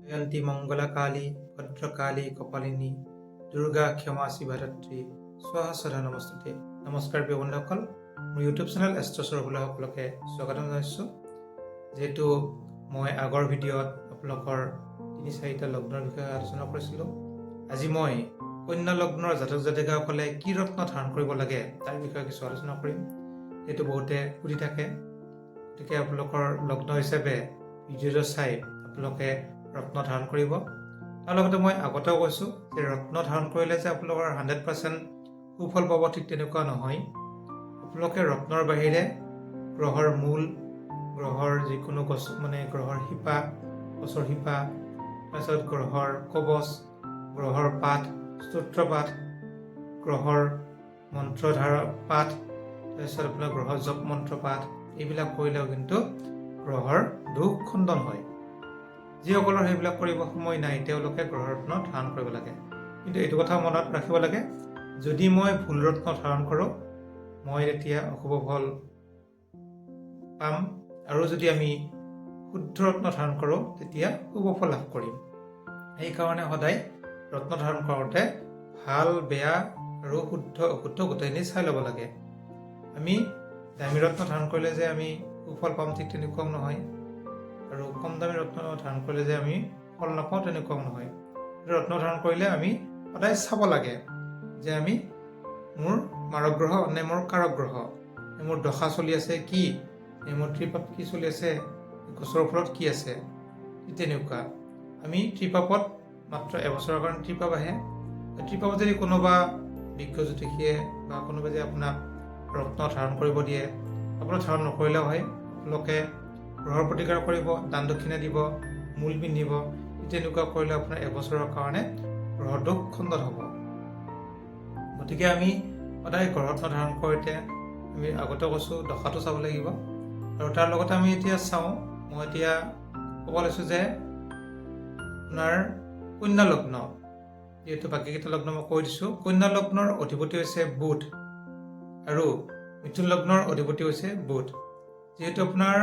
জয়ন্তী মংগলা কালী, ভদ্ৰকালী কপালিনী, দুৰ্গা ক্ষমা শিৱাধাত্ৰী, স্বাহা স্বধা নমস্তুতে। নমস্কাৰ প্ৰিয় বন্ধুসকল, মোৰ ইউটিউব চেনেল এষ্ট্ৰ সৌৰভলৈ সকলোকে স্বাগতম জনাইছোঁ। যিহেতু মই আগৰ ভিডিঅ'ত আপোনালোকৰ তিনি চাৰিটা লগ্নৰ বিষয়ে আলোচনা কৰিছিলোঁ, আজি মই কন্যা লগ্নৰ জাতক জাতিকাসকলে কি ৰত্ন ধাৰণ কৰিব লাগে তাৰ বিষয়ে কিছু আলোচনা কৰিম। সেইটো বহুতে সুধি থাকে। গতিকে আপোনালোকৰ লগ্ন হিচাপে ভিডিঅ'টো চাই আপোনালোকে ৰত্ন ধাৰণ কৰিব। তাৰ লগতে মই আগতেও কৈছোঁ যে ৰত্ন ধাৰণ কৰিলে যে আপোনালোকৰ 100% সুফল পাব, ঠিক তেনেকুৱা নহয়। আপোনালোকে ৰত্নৰ বাহিৰে গ্ৰহৰ মূল, গ্ৰহৰ যিকোনো গছ, মানে গ্ৰহৰ শিপা, গছৰ শিপা, তাৰপিছত গ্ৰহৰ কৱচ, গ্ৰহৰ পাঠ, স্তোত্ৰ পাঠ, গ্ৰহৰ মন্ত্ৰধাৰ পাঠ, তাৰপিছত আপোনাৰ গ্ৰহৰ জপ মন্ত্ৰ পাঠ, এইবিলাক কৰিলেও কিন্তু গ্ৰহৰ দোষ খণ্ডন হয়। যিসকলৰ সেইবিলাক কৰিব সময় নাই, তেওঁলোকে গ্ৰহৰত্ন ধাৰণ কৰিব লাগে। কিন্তু এইটো কথা মনত ৰাখিব লাগে, যদি মই ভুল ৰত্ন ধাৰণ কৰোঁ, মই তেতিয়া অশুভ ফল পাম আৰু যদি আমি শুদ্ধ ৰত্ন ধাৰণ কৰোঁ, তেতিয়া শুভ ফল লাভ কৰিম। সেইকাৰণে সদায় ৰত্ন ধাৰণ কৰোঁতে ভাল বেয়া আৰু শুদ্ধ অশুদ্ধ গোটেইখিনি চাই ল'ব লাগে। আমি দামী ৰত্ন ধাৰণ কৰিলে যে আমি সুফল পাম, ঠিক তেনেকুৱাও নহয় আৰু কম দামী ৰত্ন ধাৰণ কৰিলে যে আমি ফল নাপাওঁ, তেনেকুৱাও নহয়। ৰত্ন ধাৰণ কৰিলে আমি সদায় চাব লাগে যে আমি মোৰ মাৰক গ্ৰহ নে মোৰ কাৰক গ্ৰহ, নে মোৰ দশা চলি আছে কি, নে মোৰ ত্ৰিপাপ কি চলি আছে, গছৰ ওপৰত কি আছে, তেনেকুৱা। আমি ত্ৰিপাপত মাত্ৰ এবছৰৰ কাৰণে ত্ৰিপাপ আহে। ত্ৰিপাপত যদি কোনোবা বিজ্ঞ জ্যোতিষীয়ে বা কোনোবা যে আপোনাক ৰত্ন ধাৰণ কৰিব দিয়ে, আপোনাক ধাৰণ নকৰিলেও হয়। আপোনালোকে গ্ৰহৰ প্ৰতিকাৰ কৰিব, দান দক্ষিণা দিব, মূল পিন্ধিব, তেনেকুৱা কৰিলে আপোনাৰ এবছৰৰ কাৰণে গ্ৰহৰ দোষ খণ্ডন হ'ব। গতিকে আমি সদায় গ্ৰহৰত্ন ধাৰণ কৰোঁতে আমি আগতে কৈছোঁ, দশাটো চাব লাগিব। আৰু তাৰ লগতে আমি এতিয়া চাওঁ, মই এতিয়া ক'ব লৈছোঁ যে আপোনাৰ কন্যা লগ্ন, যিহেতু বাকীকেইটা লগ্ন মই কৈ দিছোঁ, কন্যা লগ্নৰ অধিপতি হৈছে বুধ আৰু মিথুন লগ্নৰ অধিপতি হৈছে বুধ। যিহেতু আপোনাৰ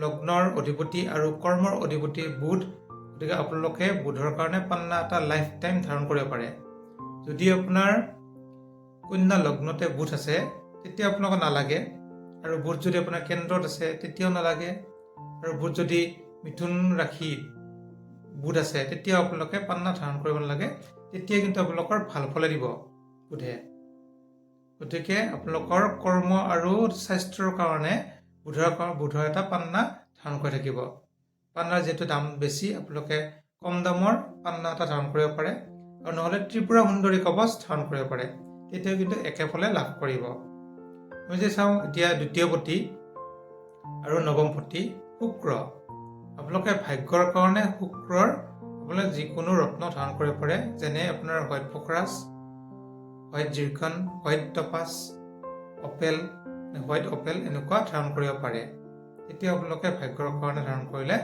লগ্নৰ অধিপতি আৰু কৰ্মৰ অধিপতি বুধ, গতিকে আপোনালোকে বুধৰ কাৰণে পান্না এটা লাইফ টাইম ধাৰণ কৰিব পাৰে। যদি আপোনাৰ কন্যা লগ্নতে বুধ আছে, তেতিয়া আপোনালোকৰ নালাগে আৰু বুধ যদি আপোনাৰ কেন্দ্ৰত আছে, তেতিয়াও নালাগে আৰু বুধ যদি মিথুন ৰাশিত বুধ আছে, তেতিয়াও আপোনালোকে পান্না ধাৰণ কৰিব নালাগে। তেতিয়া কিন্তু আপোনালোকৰ ভাল ফলে দিব বুধে। গতিকে আপোনালোকৰ কৰ্ম আৰু স্বাস্থ্যৰ কাৰণে বুধৰ এটা পান্না ধাৰণ কৰি থাকিব। পান্নাৰ যিহেতু দাম বেছি, আপোনালোকে কম দামৰ পান্না এটা ধাৰণ কৰিব পাৰে আৰু নহ'লে ত্ৰিপুৰা সুন্দৰী কৱচ ধাৰণ কৰিব পাৰে। তেতিয়াও কিন্তু একে ফলে লাভ কৰিব। আমি যে চাওঁ এতিয়া দ্বিতীয় পতি আৰু নৱম পতি শুক্ৰ, আপোনালোকে ভাগ্যৰ কাৰণে শুক্ৰৰ আপোনালোকে যিকোনো ৰত্ন ধাৰণ কৰিব পাৰে, যেনে আপোনাৰ হোৱাইট পোখৰাজ, white zircon, white topaz, opal, white opal এনেকুৱা ধাৰণ কৰিব পাৰে। তেতিয়া আপোনালোকে ভাগ্যৰ কাৰণে ধাৰণ কৰিলে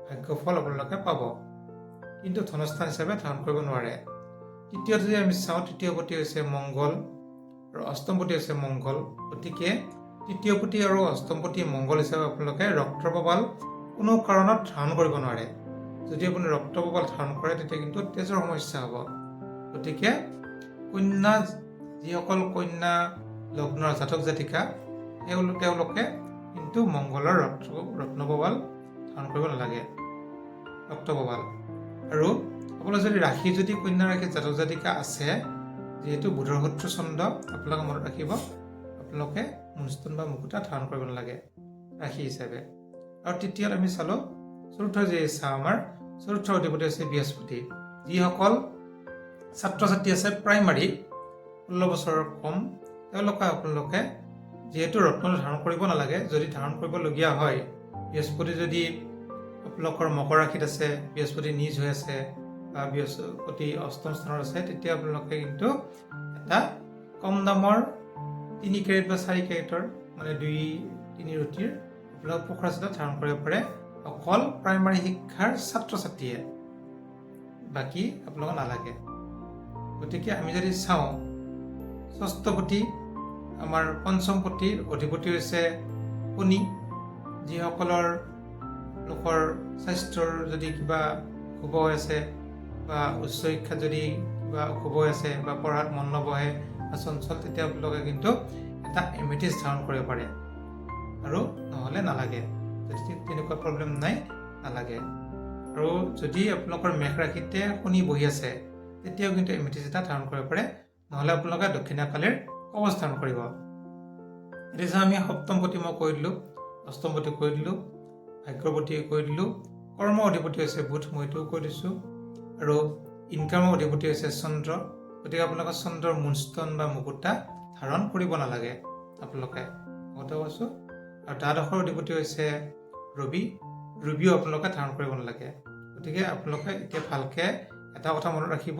ভাগ্যফল আপোনালোকে পাব, কিন্তু ধনস্থান হিচাপে ধাৰণ কৰিব নোৱাৰে। তৃতীয়তে যদি আমি চাওঁ, তৃতীয় পতি হৈছে মংগল আৰু অষ্টমপতি হৈছে মংগল। গতিকে তৃতীয় পতি আৰু অষ্টমপতি মংগল হিচাপে আপোনালোকে ৰক্ত প্ৰবাল কোনো কাৰণত ধাৰণ কৰিব নোৱাৰে। যদি আপুনি ৰক্ত প্ৰবাল ধাৰণ কৰে, তেতিয়া কিন্তু তেজৰ সমস্যা হ'ব। গতিকে কন্যা, যিসকল কন্যা লগ্নৰ জাতক জাতিকা, তেওঁলোকে কিন্তু মংগলৰ ৰত্নপ্ৰবাল ধাৰণ কৰিব নালাগে, ৰক্তপ্ৰবাল। আৰু আপোনাৰ যদি ৰাশি, যদি কন্যা ৰাশিত জাতক জাতিকা আছে, যিহেতু বুধৰ শত্ৰু চন্দ্ৰ, আপোনালোকে মনত ৰাখিব, আপোনালোকে মুনষ্টন বা মুকুতা ধাৰণ কৰিব নালাগে ৰাশি হিচাপে। আৰু তৃতীয়ত আমি চালোঁ, চতুৰ্থ যে চাওঁ, আমাৰ চতুৰ্থ অধিপতি হৈছে বৃহস্পতি। যিসকল ছাত্ৰ ছাত্ৰী আছে প্ৰাইমাৰী, 16 বছৰৰ কম, তেওঁলোকে আপোনালোকে যিহেতু ৰত্ন ধাৰণ কৰিব নালাগে, যদি ধাৰণ কৰিবলগীয়া হয়, বৃহস্পতি যদি আপোনালোকৰ মকৰ ৰাশিত আছে, বৃহস্পতি নীচ হৈ আছে বা বৃহস্পতি অষ্টম স্থানত আছে, তেতিয়া আপোনালোকে কিন্তু এটা কম দামৰ 3 কেৰেট বা 4 কেৰেটৰ, মানে 2-3 ৰতিৰ আপোনালোক পোখৰাজ এটা ধাৰণ কৰিব পাৰে, অকল প্ৰাইমাৰী শিক্ষাৰ ছাত্ৰ ছাত্ৰীয়ে, বাকী আপোনালোকৰ নালাগে। গতিকে আমি যদি চাওঁ, ষষ্ঠপতি, আমাৰ পঞ্চমপতিৰ অধিপতি হৈছে শনি। যিসকলৰ লোকৰ স্বাস্থ্যৰ যদি কিবা অশুভ হৈ আছে বা উচ্চ শিক্ষাত যদি কিবা অশুভ হৈ আছে বা পঢ়াত মন নবহে বা চঞ্চল, তেতিয়া আপোনালোকে কিন্তু এটা এমেথিষ্ট ধাৰণ কৰিব পাৰে আৰু নহ'লে নালাগে। যদি তেনেকুৱা প্ৰব্লেম নাই, নালাগে। আৰু যদি আপোনালোকৰ মেষ ৰাশিতে শনি বহি আছে, তেতিয়াও কিন্তু এমেথিষ্ট এটা ধাৰণ কৰিব পাৰে। নহ'লে আপোনালোকে দক্ষিণাকালীৰ কৱচ ধাৰণ কৰিব। এতিয়া চাওঁ আমি সপ্তমপতি মই কৈ দিলোঁ, অষ্টমপতি কৈ দিলোঁ, ভাগ্যপতি কৈ দিলোঁ, কৰ্ম অধিপতি হৈছে বুধ, মই এইটোও কৈ দিছোঁ আৰু ইনকামৰ অধিপতি হৈছে চন্দ্ৰ। গতিকে আপোনালোকে চন্দ্ৰৰ মুনষ্টন বা মুকুতা ধাৰণ কৰিব নালাগে আপোনালোকে, আগতে কৈছোঁ। আৰু দ্বাদশৰ অধিপতি হৈছে ৰবি, ৰুবিও আপোনালোকে ধাৰণ কৰিব নালাগে। গতিকে আপোনালোকে এতিয়া ভালকৈ এটা কথা মনত ৰাখিব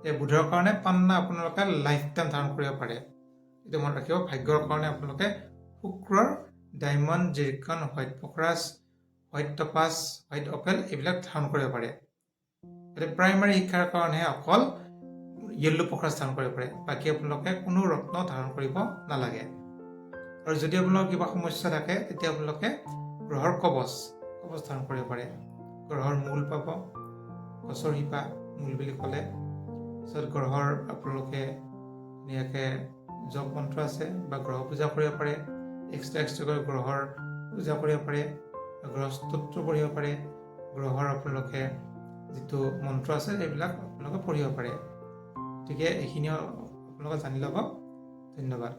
যে বুধৰ কাৰণে পান্না আপোনালোকে লাইফ টাইম ধাৰণ কৰিব পাৰে, এইটো মনত ৰাখিব। ভাগ্যৰ কাৰণে আপোনালোকে শুক্ৰৰ ডায়মণ্ড, জিৰকন, হোৱাইট পোখৰাজ, হোৱাইট টপাছ, হোৱাইট অপেল এইবিলাক ধাৰণ কৰিব পাৰে। গতিকে প্ৰাইমাৰী শিক্ষাৰ কাৰণেহে অকল য়েল্লো পোখৰাজ ধাৰণ কৰিব পাৰে, বাকী আপোনালোকে কোনো ৰত্ন ধাৰণ কৰিব নালাগে। আৰু যদি আপোনালোকৰ কিবা সমস্যা থাকে, তেতিয়া আপোনালোকে গ্ৰহৰ কৱচ ধাৰণ কৰিব পাৰে। গ্ৰহৰ মূল পাব, গছৰ শিপা মূল বুলি ক'লে। তাৰপিছত গ্ৰহৰ আপোনালোকে ধুনীয়াকৈ জপ মন্ত্ৰ আছে বা গ্ৰহ পূজা কৰিব পাৰে। এক্সট্ৰা এক্সট্ৰাকৈ গ্ৰহৰ পূজা কৰিব পাৰে, গ্ৰহ স্তোত্ৰ পঢ়িব পাৰে। গ্ৰহৰ আপোনালোকে যিটো মন্ত্ৰ আছে, সেইবিলাক আপোনালোকে পঢ়িব পাৰে। গতিকে এইখিনিও আপোনালোকে জানি ল'ব। ধন্যবাদ।